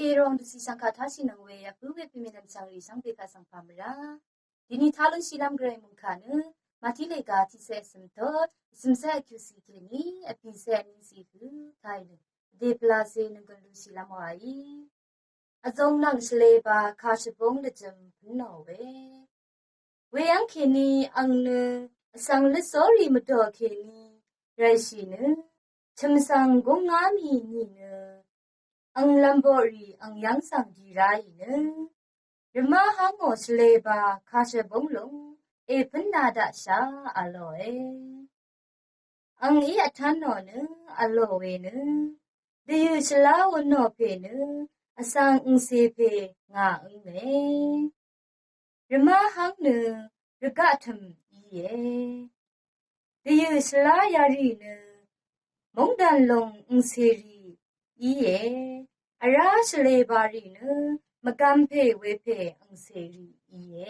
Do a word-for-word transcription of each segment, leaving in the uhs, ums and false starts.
Erong dvcì shvngkà táshì nøng we vpǿ we pvmè nvm shvngrì shvngbe kaq shvngpà mvrá. Dini talun shìlv́m gvray mungkà nø Mati lèga tiqsè vsø̀m tot vsø̀msè vkyuqcì kèní vbìsè vnícì hø kàì nø vdè pvlacè nønggùn lushìlv́m wàí. Vzong nvng shvleba kashvbóng lvjø̀m pǿnnò we. Weyv́ng kèní ang nø vsvng lvsórí mvdò kèní rayshì nø chø̀msvng gúngngá mì nìnø ang lv̀mboqrì ang yv́ng svng dì ráì nø rvmá háng ngò shvleba kashvbóng lúng èpǿnna daqshà vlòe. Angí vtán nò nø vlò we nø dvyø̀ shvlá wun nò pè nø vsvng angcè pè ngà ǿnge. Rvmá háng nø rvgaq tø̀m íe. Dvyø̀ shvlá yarì nø móngdàn lòng angcèrì íe. Vrá shvleba rì nø mvgvm pè wepè angcèrì íe.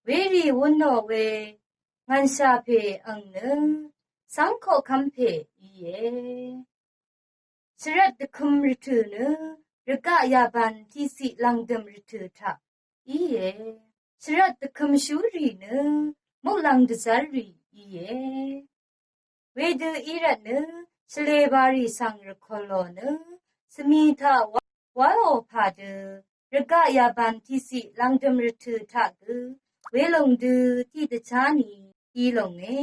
Werì wun nò we ngv̀nshà pè ang nø cv́ng koqkv́m pè íe. Shvrvt dvkøm rvtø̀ nø rvgaq yabàn tiqciq lv̀ngdø̀m rvtø̀ taq íe. Shvrvt dvkømshúrì nø muqlàng dvzv́rrì íe. Wedø í rvt nø shvleba rì svng rvkòlò nø svmi taq wá wáò pàdø rvgaq yabàn tiqciq lv̀ngdø̀m rvtø̀ taq gø welòng dø tiqdvchá ni í lònge.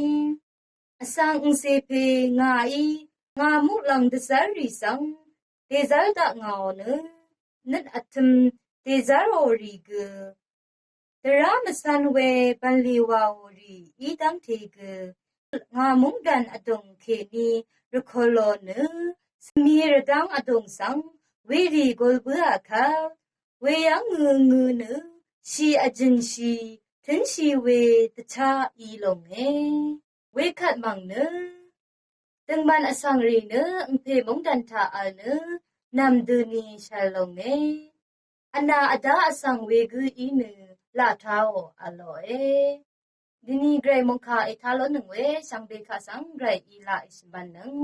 Vsvng angcè pè ngàí ngà muqlàng dvzv́rrì svng dèzv́r daq ngàò nø nøt vtø̄m dèzv́rò rì gø dvrá mvcv̄n we bv̀nlì wàò rì í dv́ngte gø ngà móngdàn vdùng kèní rvkòlò nø svmi rvdv́ng vdùng svng werì gol bǿà kv́l weyv́ng ngø ngø nø shì vjø̀nshì tǿnshì we dvchá í lònge. Wekvt mv̀ng nø døngman vsvng rì nø angpè móngdàn taq vl nø nv̀m døni shv̀l lònge. Vnà vdá vsvng wegǿ í nø laqtáò vlòe. Dini gvray mòngkà ètá lónøng we shvngbe kaq svng gvray í laq èshvbv̀nnøng.